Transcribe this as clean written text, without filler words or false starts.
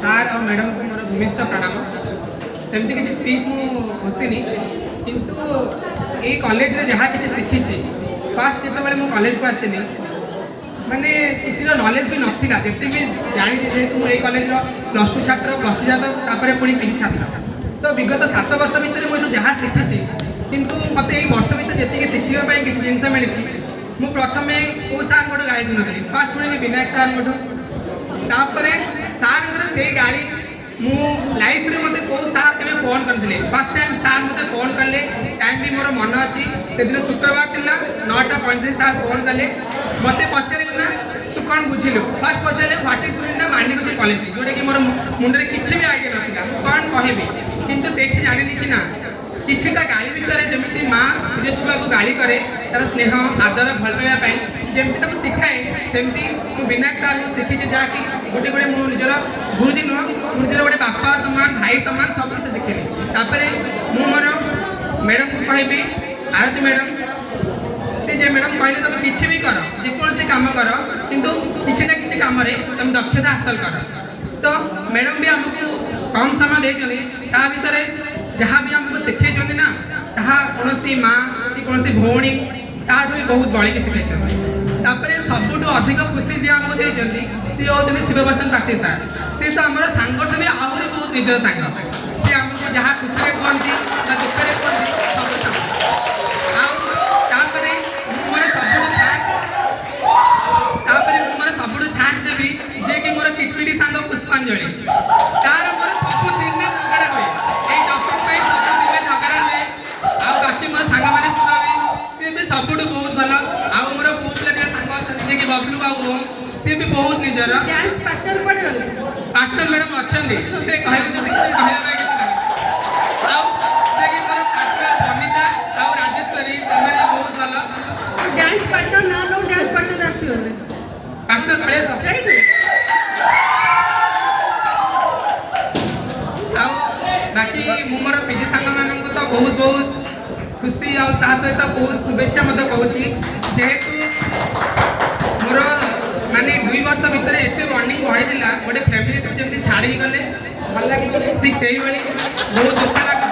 Sir ଆଉ ମ୍ୟାଡ଼ାମଙ୍କୁ ମୋର ଭୂମିଷ୍ଠ ପ୍ରଣାମ। ସେମିତି କିଛି ସ୍ପିଚ୍ ମୁଁ ଘୋଷିନି, କିନ୍ତୁ ଏଇ କଲେଜରେ ଯାହା କିଛି ଶିଖିଛି, ଫାଷ୍ଟ ଯେତେବେଳେ ମୁଁ କଲେଜକୁ ଆସିଲି, ମାନେ କିଛିଟା ନଲେଜ ବି ନଥିଲା। ଯେତିକି ବି ଜାଣିଛି, ଯେହେତୁ ମୁଁ ଏଇ କଲେଜର +2 ଛାତ୍ର, +3 ଛାତ୍ର, ତାପରେ ପୁଣି ପିଜି ଛାତ୍ର, ତ ବିଗତ 7 ବର୍ଷ ଭିତରେ ମୁଁ ଏଠୁ ଯାହା ଶିଖିଛି, କିନ୍ତୁ ମୋତେ ଏଇ ବର୍ଷ ଭିତରେ ଯେତିକି ଶିଖିବା ପାଇଁ କିଛି ଜିନିଷ ମିଳିଛି, ମୁଁ ପ୍ରଥମେ କେଉଁ ସାର୍ଙ୍କଠୁ ଗାଳି ଶୁଣୁଥିଲି, ଫାଷ୍ଟ ଶୁଣିଲି ବିନାୟକ ସାର୍ଙ୍କଠୁ। ତାପରେ ସାର୍ଙ୍କର ସେଇ ଗାଳି, ମୁଁ ଲାଇଫରେ ମୋତେ କେଉଁ ସାର୍ କେବେ ଫୋନ୍ କରିଥିଲେ, ଫାର୍ଷ୍ଟ ଟାଇମ୍ ସାର୍ ମୋତେ ଫୋନ୍ କଲେ। ଟାଇମ୍ ବି ମୋର ମନେ ଅଛି, ସେଦିନ ଶୁକ୍ରବାର ଥିଲା, 9:35। ସାର୍ ଫୋନ୍ କଲେ, ମୋତେ ପଚାରିଲେ ନା, ତୁ କ'ଣ ବୁଝିଲୁ? ଫାର୍ଷ୍ଟ ପଚାରିଲେ, "What is mean the Mandi Koshi policy?" ଯେଉଁଟାକି ମୋର ମୁଣ୍ଡରେ କିଛି ବି ଆଇଡ଼ିଆ ନଥିଲା, ମୁଁ କ'ଣ କହିବି। କିନ୍ତୁ ସେଇଠି ଜାଣିଲି କି ନା, କିଛିଟା ଗାଳି ଭିତରେ ଯେମିତି ମା ନିଜ ଛୁଆକୁ ଗାଳି କରେ ତାର ସ୍ନେହ, ଆଦର, ଭଲ ପାଇବା ପାଇଁ, ଯେମିତି ତାକୁ ଶିଖାଏ, ସେମିତି ମୁଁ ବିନାୟକ ସାର୍ଙ୍କୁ ଶିଖିଛି, ଯାହାକି ଗୋଟେ ଗୋଟେ ମୋ ନିଜର ଗୁରୁଜୀ ନୁହଁ, ମୁଁ ନିଜର ଗୋଟେ ବାପା ସମାନ, ଭାଇ ସମାନ, ସବୁ କିଛି ଶିଖିଲି। ତାପରେ ମୁଁ ମୋର ମ୍ୟାଡ଼ାମକୁ କହିବି, ଆରତୀ ମ୍ୟାଡ଼ାମ। ସେ ଯେ ମ୍ୟାଡ଼ାମ କହିଲେ, ତମେ କିଛି ବି କର, ଯେକୌଣସି କାମ କର, କିନ୍ତୁ କିଛି ନା କିଛି କାମରେ ତମେ ଦକ୍ଷତା ହାସଲ କର। ତ ମ୍ୟାଡ଼ାମ ବି ଆମକୁ କମ୍ ସମୟ ଦେଇଛନ୍ତି, ତା ଭିତରେ ଯାହା ବି ଆମକୁ ଶିଖେଇଛନ୍ତି ନା, ତାହା କୌଣସି ମା କି କୌଣସି ଭଉଣୀ ତାଠୁ ବି ବହୁତ ବଳିକି ଶିଖେଇଛନ୍ତି। ତାପରେ ସବୁଠୁ ଅଧିକ ଖୁସି ଯିଏ ଆମକୁ ଦେଇଛନ୍ତି, ସିଏ ହେଉଛନ୍ତି ଶିବପ୍ରସନ୍ନ ପାଟି ସାର୍। ସେ ତ ଆମର ସାଙ୍ଗଠୁ ବି ଆହୁରି ବହୁତ ନିଜର ସାଙ୍ଗ। ସେ ଆମକୁ ଯାହା ଖୁସିରେ କୁହନ୍ତି ବା ଦୁଃଖରେ କୁହନ୍ତି, ସବୁ ସାଙ୍ଗ। ଆଉ ତାପରେ ମୁଁ ମୋର ସବୁଠୁ thanks ଦେବି, ଯିଏକି ମୋର କିଟମିଟି ସାଙ୍ଗ ପୁଷ୍ପାଞ୍ଜଳି। ତାର ମୋର ସବୁ ଦିନେ ଝଗଡ଼ା ହୁଏ, ଏଇ ଟପିକ୍ ପାଇଁ ସବୁ ଦିନେ ଝଗଡ଼ା ହୁଏ। ଆଉ ବାକି ମୋର ସାଙ୍ଗମାନେ, ସୁରଭି, ସିଏ ବି ସବୁଠୁ ବହୁତ ଭଲ। ଆଉ ମୋର ପୁଅ ପିଲା ଦିଟା ସାଙ୍ଗ ଅଛନ୍ତି, ଯିଏକି ବବଲୁ ଆଉ ଓମ୍, ସିଏ ବି ବହୁତ ନିଜର। ଡ୍ୟାନ୍ସ ପାର୍ଟନର କୁଆଡ଼େ ଗଲେ? ପାର୍ଟନର ମ୍ୟାଡ଼ାମ ଅଛନ୍ତି, ସେ କହିବେ ଯଦି କିଛି କହିବା ପାଇଁ କିଛି ନାହିଁ। ଆଉ ଯିଏକି ମୋର ପାର୍ଟନର ବନିତା ଆଉ ରାଜେଶ୍ୱରୀ, ସେମାନେ ବହୁତ ଭଲ। ଡ୍ୟାନ୍ସ ପାର୍ଟନର ନାଁ ନଉ ଡ୍ୟାନ୍ସ ପାର୍ଟନର ଆସିଗଲେ। ପାର୍ଟନର ପଳେଇ ଆସ। ଯାଇନୁ? ଆଉ ବାକି ମୁଁ ମୋର ପିଜି ସାଙ୍ଗମାନଙ୍କୁ ତ ବହୁତ ବହୁତ ଖୁସି ଆଉ ତା ସହିତ ବହୁତ ଶୁଭେଚ୍ଛା ମଧ୍ୟ କହୁଛି। ଯେହେତୁ ମୋର ମାନେ 2 ବର୍ଷ ଭିତରେ ଏତେ ବଣ୍ଡିଂ ବଢ଼ିଥିଲା, ଗୋଟେ ଫ୍ୟାମିଲିଠୁ ଯେମିତି ଛାଡ଼ିକି ଗଲେ ଭଲ ଲାଗିବ, ଠିକ୍ ସେଇଭଳି ବହୁତ ଦୁଃଖ ଲାଗୁଛି।